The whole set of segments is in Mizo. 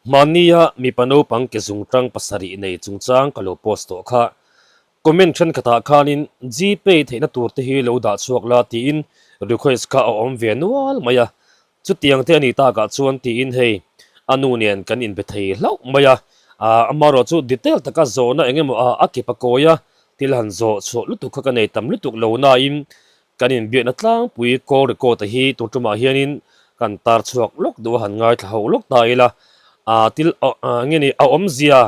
Hmannia mipa naupang ke zungtang pasarih nei chungchang ka lo post tawh kha. Comment thenkhatah khanin Gpay theihna tur te hi lo dah chhuak la tiin request kha a awm ve nual mai a. Chutiang te a nih takah chuan tiin hei a nu nen kan inbe thei hlauh mai a. Amaherawh chu detail taka zawhna eng emaw a kep a kawi a, thil han zawh chhuah lutuk kha ka nei tam lutuk lo nain Kan inbiakna tlangpui call record-a hi tun tumah hianin kan tar chhuak lawk duh a, han ngaithla ho lawk ta ila, aa thil nge ni a awmzia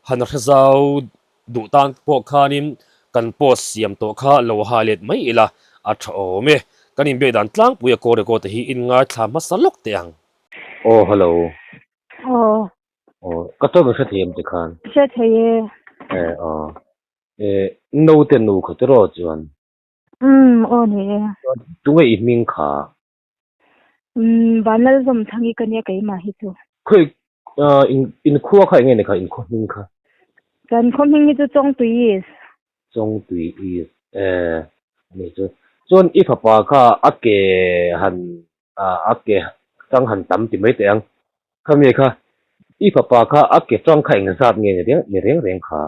han hre zau duh tan pawh khanin kan post siam tawh kha lo hai let mai ila a tha awm e. Kan inbiak dan tlangpui a call record-a hi in ngaithla hmasa lawk teh ang. Aw hello. Aw. Aw ka tawng i hre thei em tikhan? Hre thei e. E aw. E naute nu kha tiraw chuan? Umm aw ni e. Tunge i hming kha? Umm Vanlalzawm Thangi ka nia keimah hi chu. Khawi in in khua kha enge ni kha in khaw hming kha? Kan khaw hming hi chu Chawngtui East. Chawngtui East e ani chu. Chuan i fapa kha a ke han a ke tang han tam ti mai teh ang. Khami kha i fapa kha a ke tang kha engzat nge ni reng ni reng reng kha?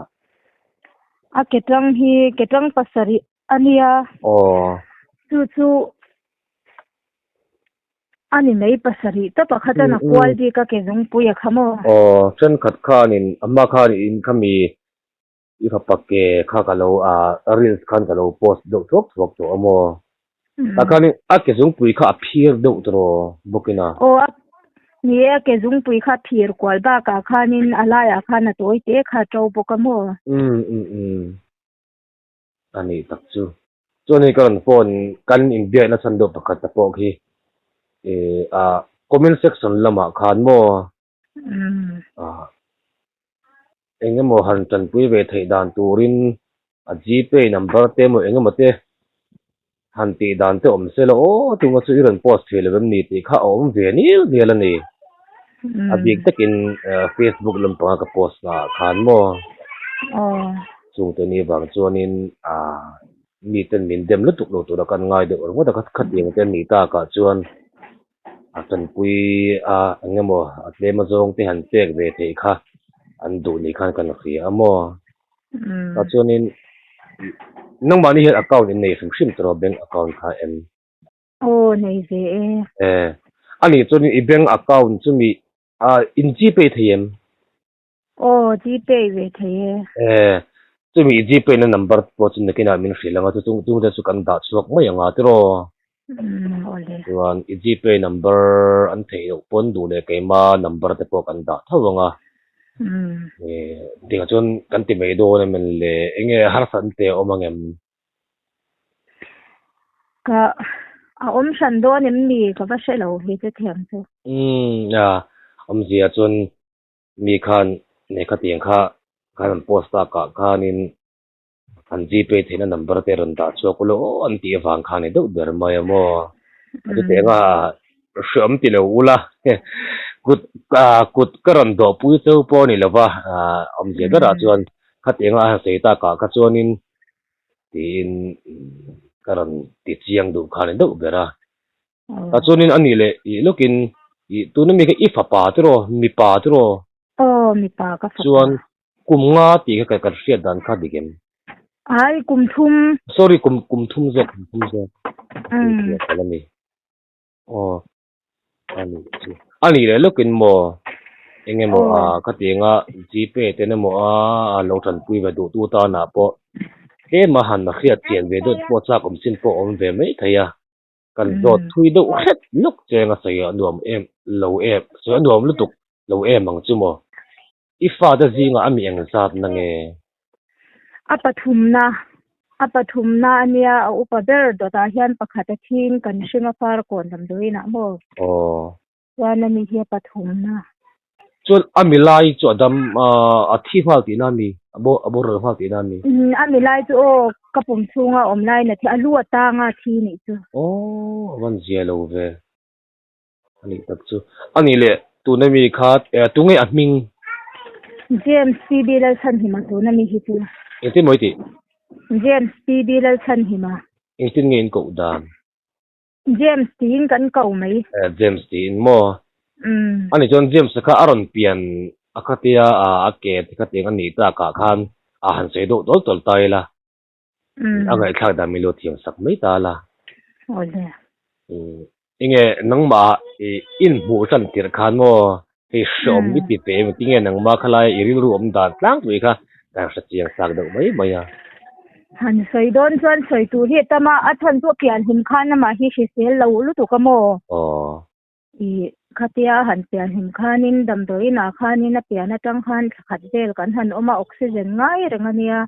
A ke tang hi ke tang pasarih a nia. Aw. Chu chu a ni mai pasarih tawp a kha chuan a kual bik a ke zungpui a kha maw? Aw thenkhat khanin a hma khanin khami i fapa ke kha ka lo a reels khan ka lo post deuh thuak thuak tawh a maw? Tah khanin a ke zungpui kha a phir deuh tawh bawkin a. Aw a ni e a ke zungpui kha a phir kual bakah khanin a laiah khan a tawi te kha a to bawk a maw? Umm umm umm a nih tak chu. Chuan hei ka rawn phone kan inbiakna chhan deuh pakhat ta pawh khi ih a comment section lamah khan maw ah eng emaw han tanpui ve theih dan turin a gpay number te emaw eng emaw te han tih dan te awm se la aw tunga chu i rawn post thei lo em ni tih kha a awm ve nil nil a ni. A bik takin Facebook lampanga ka post na ah khan maw chungte ni vang chuanin ah miten min dem lutuk lo tura kan ngai deuh ringawt a khatiang te ni takah chuan a tanpui a eng emaw a tlem a zawng te han pek ve theih kha an duh ni khan kan hria a maw tah chuanin nangmahni hian account in nei hrim hrim tawh bank account kha em? Aw nei ve e. E ani chuanin i bank account chumi a in gpay thei em? Aw gpay ve thei e. E chumi i gpay na number pawh chu nakinah min hrilh anga chu chung te chu kan dah chhuak mai anga tiraw? Umm awle. Chuan i gpay number an theih loh pawn duh leh keima number te pawh kan dah tho anga. Umm. E tingah chuan kan ti mai dawn em le enge harsatna te a awm angem? Ka a awm hran dawn em ni ka va hre lo ve che thiam chu. Umm a awmzia chuan mi khan lehkha tiang kha khan an post takah khanin an gpay theihna number te rawn dah chhuak ula aw an tih avang khan ni deuh ber mai a maw. A chutiang a hreawm ti lo ula kut kut ka rawn dawhpui cheu pawh a ni lo va awmzia berah chuan khatianga a han sawi takah kha chuanin tiin ka rawn ti chiang duh kha a ni deuh ber a. Tah chuanin a nih leh ih lawkin ih tuna mi kha i fapa tiraw mipa tiraw? Aw mipa ka fapa. Chuan kum nga tih kha kan hriat dan kha dik em? Ai kum thum. Sorry kum kum thum zawk kum thum zawk. Umm. Ka la ni. Aw a nih chu. A nih leh lawkin maw eng emaw a khatianga gpay te emaw a lo tanpui ve duh tu tanah pawh tlema han hriat chian ve deuh pawh chak awm chin pawh a awm ve mai thei a. Kan zawt thui deuh hret lawk cheng a sawi a nuam em lo em sawi a nuam lutuk lo em ang chu maw? I fate zingah a mi eng zat na nge? A pathumna, a pathumna a nia a upa ber dawtah hian pakhat a thin kan hring a far kawn damdawiin ah maw? Aw. Chuan ani hi a pathumna. Chuan a mi lai chu a dam a thi nghal tihna a mi? A bo a boral nghal tihna a mi? Umm a mi lai chu aw ka pum chhunga awm laiin a thi a lu a tanga a thi nih chu. Aw a van zia lo ve. A nih tak chu. A nih leh tuna mi kha tunge a hming? James PB Lalchhanhima tuna mi hi chu. Engtin maw i tih? James PB Lalchhanhima. Engtin nge in koh dan? James tiin kan ko mai. James tiin maw? Umm. Ani chuan James-a kha a rawn pian a khatia a ke te khatiang a nih takah khan a han sawi deuh tawl tawl ta ila. A ngaihthlak dan min lo thiam sak mai ta la. Awle. Enge nangmah i inhmuh tan tirh khan maw hei hreawm i ti ve em tinge nangmah khalai i rilru awm dan tlangpui kha kan hre chiang chak deuh mai mai a. Han sawi dawn chuan sawi tur hi a tam a, a chhan chu a pian hlim khan amah hi hrisel lo lutuk a maw? Aw. I khatia han pian hlim khanin damdawiin ah khanin a pian atang khan thla khat vel kan han awm a, oxygen ngai reng a nia.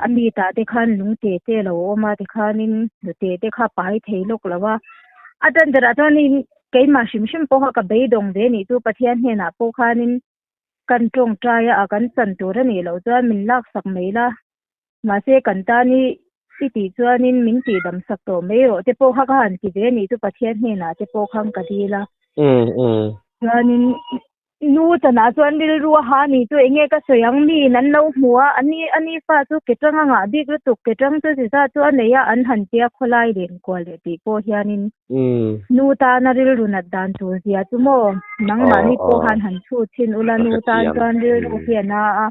A mi tah te khan lung te te a lo awm a tikhanin hnute te kha pai thei lawk lo a. A tan berah chuanin keimah hrim hrim pawh kha ka beidawng ve nih chu Pathian hnenah pawh khanin kan tawngtai a, a kan chan tur a nih loh chuan min laksak mai la. Mahse kan tan i i tih chuanin min tihdam sak tawh mai rawh te pawh kha ka han ti ve nih chu Pathian hnenah te pawh khan ka dil a. Chuanin nu chanah chuan rilru a ha nih chu enge ka sawi ang miin an lo hmu a, ani ani fa chu ke tang a ngah bik lutuk ke tang chu ziza chu a nei a an han tia khawlai len kual leh tih pawh hianin nu tana rilru nat dan tur zia chu maw nangmahni pawh khan han chhut chhin ula nu tan chuan rilru hian a a.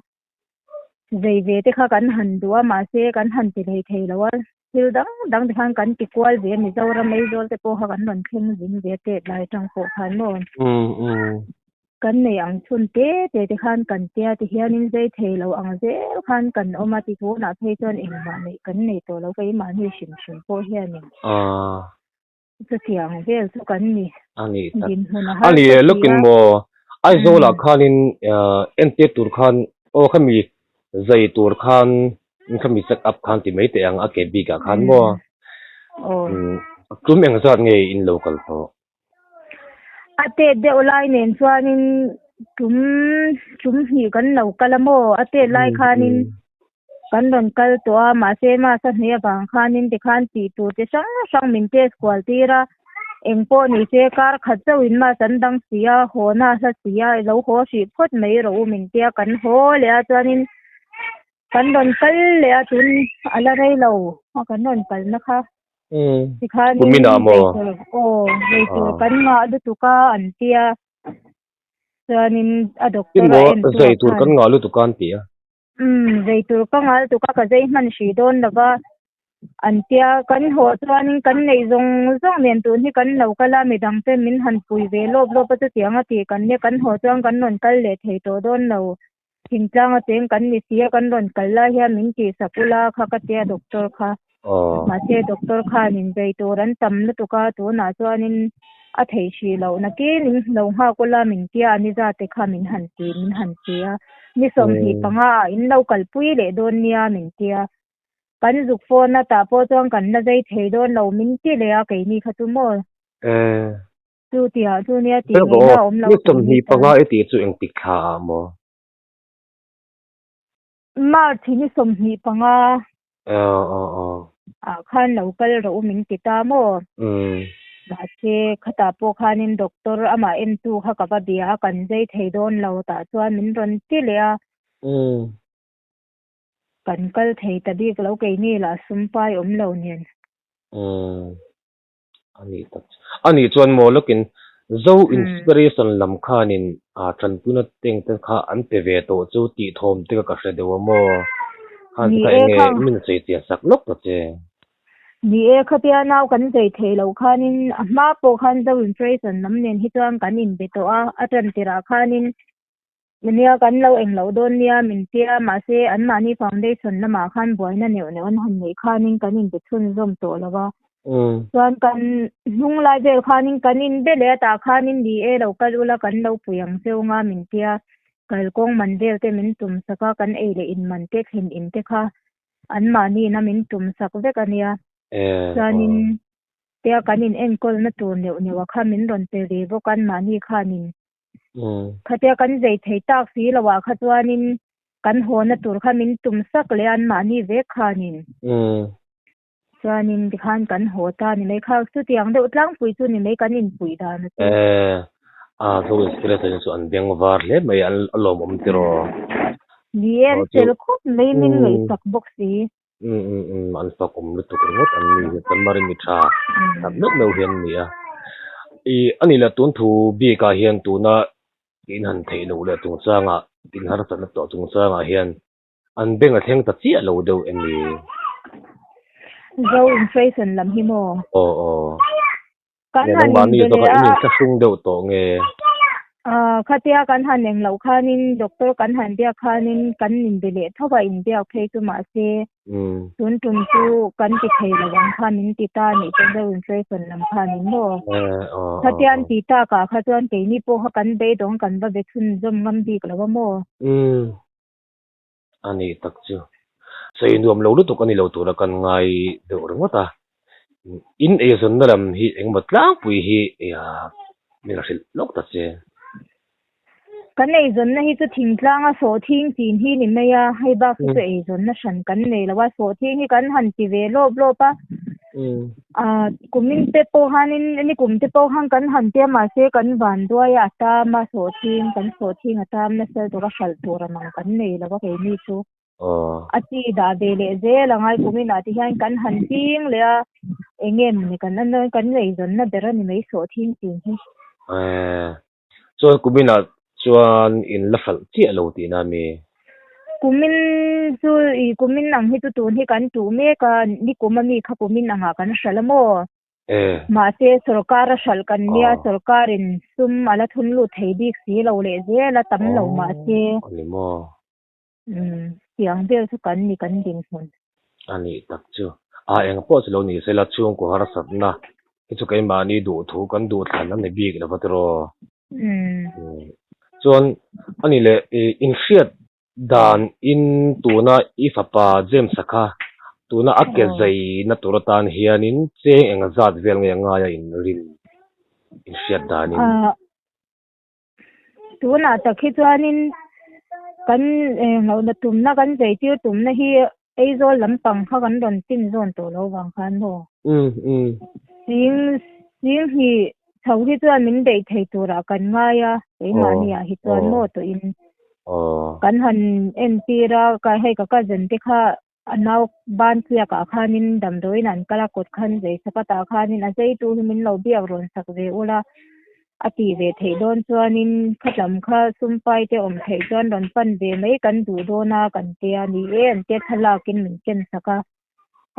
Zei ve te kha kan han duh a, mahse kan han ti hlei thei lo a, thil dang dang te khan kan ti kual ve a, Mizoram Aizawl te pawh kha kan rawn thleng zing ve tet lai atang pawh khan maw kan nei ang chhun te te te khan kan tia ti hianin zei thei lo ang zel khan kan awm a, ti tunah phei chuan engmah neih kan nei tawh lo keimahni hrim hrim pawh hianin chutiang vel chu kan ni. A nih tak. Dinhmun a A ni harsa si lawkin a. maw Aizawlah khanin entir tur khan aw khami zai tur khan khami check up khan ti mai teh ang a ke bikah khan maw tum engzat nge in lo kal tawh? A tet deuh lai nen chuanin tum tum hnih kan lo kal a maw a tet lai khanin Kan rawn kal tawh a, mahse mass a hne avang khanin tikhan tih tur chi hrang hrang min test kual tir a, engpawh ni se kar khat chauhin mass an dang si a, haw na hla si a, lo haw hrih phawt mai rawh u min tia kan haw leh a, chuanin kan rawn kal leh a tun a la rei lo a kan rawn kalna kha tikhanin eitur aw eitur kan ngah lutuk a an tia chuanin a doctor a en tu ah khan. Kan ngah lutuk a an ti a. Umm, zei tur ka ngal tuk a, ka zei hman hrih dawn lo va. An tia, kan haw chuanin kan neih zawng zawng nen tun hi kan lo kal a, midang te min han pui ve lawp lawp a chutiang a tih kan nia, kan haw chuan kan rawn kal leh thei tawh dawn lo. Thingtlang a cheng kan ni si a, kan rawn kal lai hian min tihsak ula kha ka tia doctor kha. Mahse doctor khanin zei tur an tam lutuk a, tunah chuanin a theih hrih loh nakin in lo nghak ula min tia a ni zate kha min han ti min han ti a, ni 25 ah in lo kalpui leh dawn nia min tia, kan zuk phone a tah pawh chuan kan la zai thei dawn lo min ti leh a keini kha chu maw chu tiah chu nia tih ngaihna a awm lo Ni 25 i tih chu engtik thla ah maw? March hi ni 25 ah khan lo kal rawh u min ti ta maw? Mahse khatah pawh khanin doctor amah entu kha ka va bia a, kan zai thei dawn lo tah chuan min rawn ti leh a. Kan kal thei ta bik lo keini lah sumpai awm lo nen. A nih tak chu. A nih chuan maw lawkin Zo Inspiration lam khanin tanpuina teng te kha an pe ve tawh chu tih thawm te kha ka hre deuh a maw? Khan te kha enge min sawi chian sak lawk ta che? Ni e, khatia nau kan zai thei loh khanin a hma pawh khan Zo Inspiration lam nen hi chuan kan inbe tawh a, a tan tirah khanin Nia kan lo eng loh dawn nia min tia mahse anmahni foundation lamah khan buaina neuh neuh an han neih khanin kan inbe chhunzawm tawh lo a. Chuan kan hnung lai vel khanin kan inbe leh a tah khanin ni e lo kal ula kan lo pui ang cheu nga min tia kalkawng man vel te min tum sak a kan ei leh in man te thlen in te kha anmahni in a min tum sak vek a nia. Chuanin tia kan in enkawlna tur neuh neuh a kha min rawn pe ve bawk a anmahni khanin. Khatia kan zei thei tak si lo ah kha chuanin kan hawna tur kha min tum sak leh a anmahni vek khanin. Chuanin tikhan kan haw ta ni mai kha chutiang deuh tlangpui chu ni mai kan inpuih dan a chu. Eh, a zo inspiration chu an beng var hle mai a lawmawm tiraw. Ni e an fel khawp mai min ngaihsak bawk si. Umm umm umm an fak awm lutuk ringawt an ni hi Chanmari mi tha tak meuh meuh hi an ni a. I ani la tun thu bikah hian tuna in han theih loh leh chungchangah in harsatna tawh chungchangah hian an beng a thleng ta chiah lo deuh em ni? Zo inflation lam hi maw? Aw aw. Kan han Nangmahni inbe zawk leh a a. in inthlahrung deuh tawh nge? Aaa khatia kan han eng loh khanin doctor kan han biak khanin kan inbe leh tho a inbiak phei chu mahse tun tum chu kan ti thei lo ang kha min ti ta nih chuan zo inflation lam khanin maw? Khatia an ti takah kha chuan keini pawh kha kan beidawng kan va be chhunzawm ngam bik lo a maw? A nih tak chu. Sawi nuam lo lutuk a ni lo tura kan ngai deuh ringawt a. In eizawnna lam hi engemaw tlangpui hi min la hrilh lawk ta che. Kan eizawnna hi chu thingtlanga sawhthing chin hi ni mai a, hei bak hi chu eizawnna hran kan nei lo a, sawhthing hi kan han ti ve lawp lawp a. Kumin te pawh khanin nikum te pawh khan kan han tia mahse kan vanduai a tam a sawhthing kan sawhthing a tam nasa tura hralh tur ang ang kan nei lo a keini chu a chi dah ve leh zel a ngai kumin ah te hian kan han ching leh a eng nge mawni kan kan eizawnna ber a ni mai sawhthing chin hi. Chuan kuminah chuan in la hralh chiah lo tihna a mi? Kumin chu i kumin ang hi chu tun hi kan tuh mek a, nikum ami kha kumin angah kan hralh a maw? Mahse sorkar a hralh kan nia, sorkarin sum a la thun lut thei bik si lo leh zel a tam lo mahse. Aw a ni maw? Umm tiang vel chu kan ni kan dinhmun. A nih tak chu. A eng pawh chu lo ni sela chhungkaw harsatna hi chu keimahni duh thu kan duh thlan a ni bik lo va tiraw. Umm chuan a ni leh i inhriat dan in tuna i fapa James-a kha tuna a ke zai na tur atan hianin cheng eng zat vel nge a ngai a inrin inhriat danin. Tunah tak hi chuanin kan hlauhna tumna kan zaitir tumna hi Aizawl lampang kha kan rawn tin zawn tawh lo vang khan maw? Sing sing hnih chho hi chuan min beih thei turah kan ngai a, keimahni ah hi chuan maw tawhin kan han entir a, hei ka cousin te kha a nau ban tliakah khanin damdawiin an kal a, kawt khan zei sak a tah khanin a zeitu hi min lo biak rawn sak ve ula a tih ve theih dawn chuanin khatlam kha sumpai te awm theih chuan rawn pan ve mai kan duh dawn a kan tia ni e an tia thlalakin min ken sak a,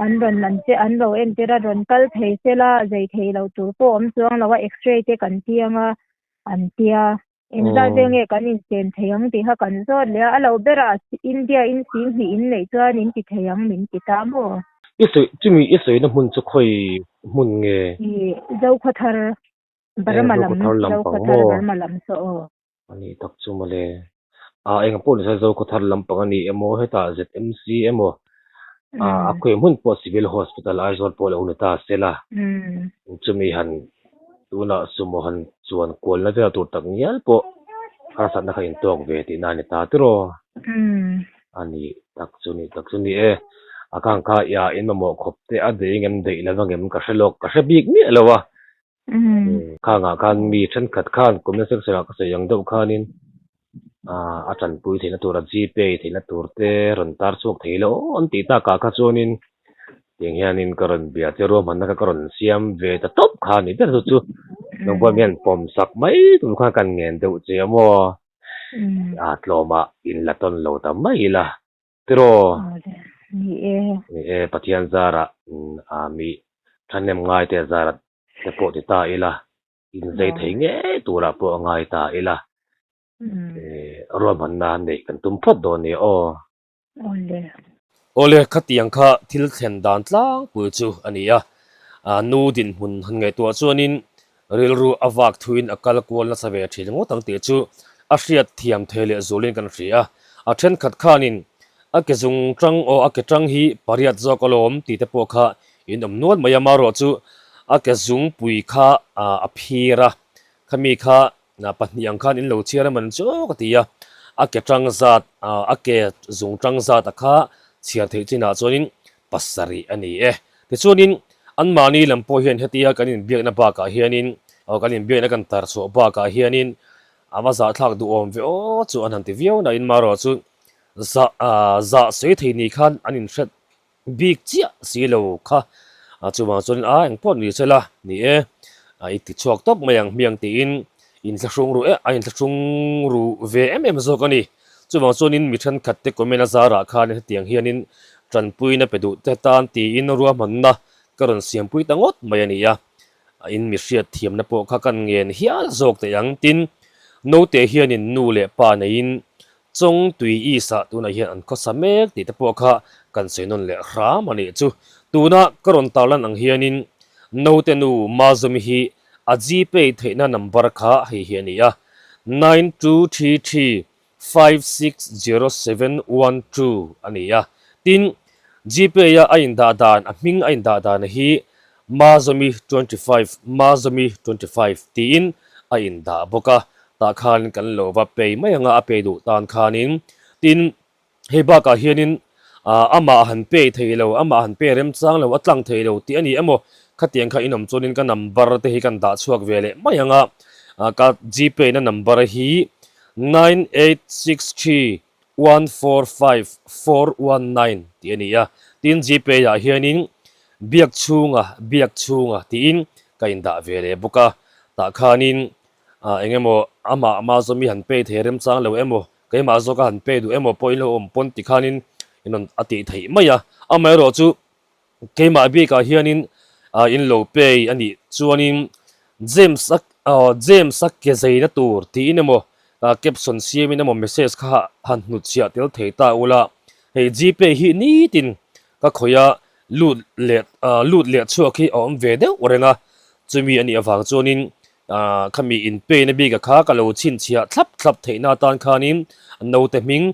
an rawn an che an lo entir a rawn kal thei sela zei thei lo tur pawh awm chuang lo a x-ray te kan tiang a an tia. Engzat vel nge kan inchen thei ang tih kha kan zawt leh a, a lo berah India in sing hnih in neih chuan in ti thei ang min ti ta maw? I sawi, chumi i sawina hmun chu khawi hmun nge? I Zokhawthar, Burma lam, Zokhawthar Burma lam saw aw. A nih tak chu mawle. A eng pawh nise Zokhawthar lampang a ni emaw hetah ZMC emaw a khawi hmun pawh Civil Hospital Aizawl pawh lo ni ta se la. Chumi han Tunah sumo han chuan kualna vel tur tak ngial pawh harsatna kha intawk ve tihna a ni ta tiraw? A ni tak chu ni tak chu ni e. A khang kha ia in mamawh khawp te a deih ngem deih lo angem ka hre lawk ka hre bik miah lo a. Khangah khan mi thenkhat khan comment section ah ka sawi ang deuh khanin a tanpui theihna tur a gpay theihna tur te rawn tar chhuak thei lo an tih takah kha chuanin Tiang hianin ka rawn bia che ruahmanna kha ka rawn siam ve ta tawp kha a ni ber chu chu nang pawh hian pawm sak mai tur khan kan ngen deuh che a maw a tlawmah in la tawn lo ta mai ila tiraw ni e Pathian zarah a mi thahnem ngai te zarah te pawh ti ta ila in zai thei ngei turah pawh a ngai ta ila ruahmanna neih kan tum phawt dawn nia aw. Awle. Awle, khatiang kha thil thlen dan tlangpui chu a ni a. Nu dinhmun han ngaihtuah chuanin rilru a vak thuin a kal kual nasa ve thin ngawt ang tih chu a hriat thiam thei leh zulin kan hria a. A thenkhat khanin a ke zung tang aw a ke tang hi pariat zawk alawm tih te pawh kha in awm nual mai a, marawh chu a ke zungpui kha a phir a, khami kha pahnih ang khan in lo chhiar a man chu ka ti a, a ke tang zat a ke zung tang zat a kha chhiar theih chinah chuanin pasarih a ni e. Tichuanin anmahni lam pawh hian hetia kan inbiakna bakah hianin aw kan inbiakna kan tar chhuah bakah hianin a va zahthlak duhawm ve aw chu an han ti viau nain marawh chu zah zah sawi thei ni khan an inhret bik chiah si lo kha chuvang chuanin a engpawh ni sela ni e. I ti chhuak tawp mai ang hmiang tiin inthlahrung ru a inthlahrung ru ve em em zawk a ni. Chuvang chuanin mi thenkhat te comment a zarah khan hetiang hianin tanpuina pe duh te tan tiin ruahmanna ka rawn siampui ta ngawt mai a ni a. In mi hriat thiamna pawh kha kan ngen hial zawk theih ang. Tin, naute hianin nu leh pa neiin Chawng tui East-ah tunah hian an khawsa mek tih te pawh kha kan sawi nawn leh hram a nih chu. Tuna ka rawn tarlan ang hianin naute nu Mazawmi hi a Gpay theihna number kha hei hi a ni a, 9233560712 a ni a. Tin, Gpay-a a indah dan, a hming a indah dan hi Mazawmi 25, Mazawmi 25 tiin a indah bawk a. Tah khan kan lo va pei mai anga a pei duh tan khanin tin hei bakah hianin ah amah han pei thei lo amah han pei remchang lo a tlang thei lo tih a ni emaw khatiang kha inawm chuanin ka number te hi kan dah chhuak ve leh mai anga ah ka gpay na number hi 9863145419 tih a ni a tin gpay ah hianin biak chhunga biak chhunga tiin ka indah ve leh bawk a tah khanin Ah eng emaw amah ama zawmi han pay thei remchang lo emaw keimah zawka han pay duh emaw pawh in lo awm pawn tikhanin in rawn a tih theih mai a. Amaherawh chu keimah bikah hianin ah in lo pay a nih chuanin James a aw James a ke zeina tur tiin emaw ah caption siamin emaw message kha han hnutchhiah tel thei ta ula hei gpay hi nitin ka khawih a lut leh ah lut leh chhuak hi a awm ve deuh reng a chumi a nih avang chuanin Ah khami inpeina bik a kha ka lo chhinchhiah thlap thlap theihna atan khanin naute hming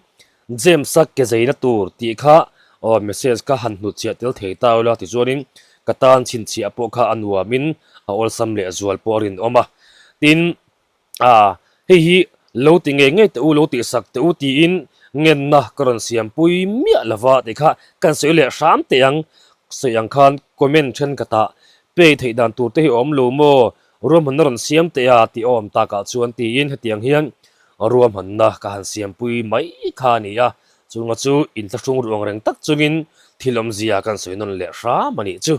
James-a ke zeina tur tih kha aw message kha han hnutchhiah tel thei ta ula tichuanin ka tan chhinchhiah pawh kha a nuamin a awlsam leh zual pawh a rinawm a. Tin, ah hei hi lo ti ngei ngei teh u, lo tihsak teh u tiin ngenna ka rawn siampui miah lova tih kha kan sawi leh hram teh ang. Sawi ang khan comment thenkhatah Pay theih dan tur te hi awm lo maw? Ruahmanna rawn siam teh a tih awm takah chuan tiin hetiang hian ruahmanna ka han siampui mai kha a ni a, chunga chu inthlahrung ruang reng tak chungin thil awmzia kan sawi nawn leh hram a nih chu.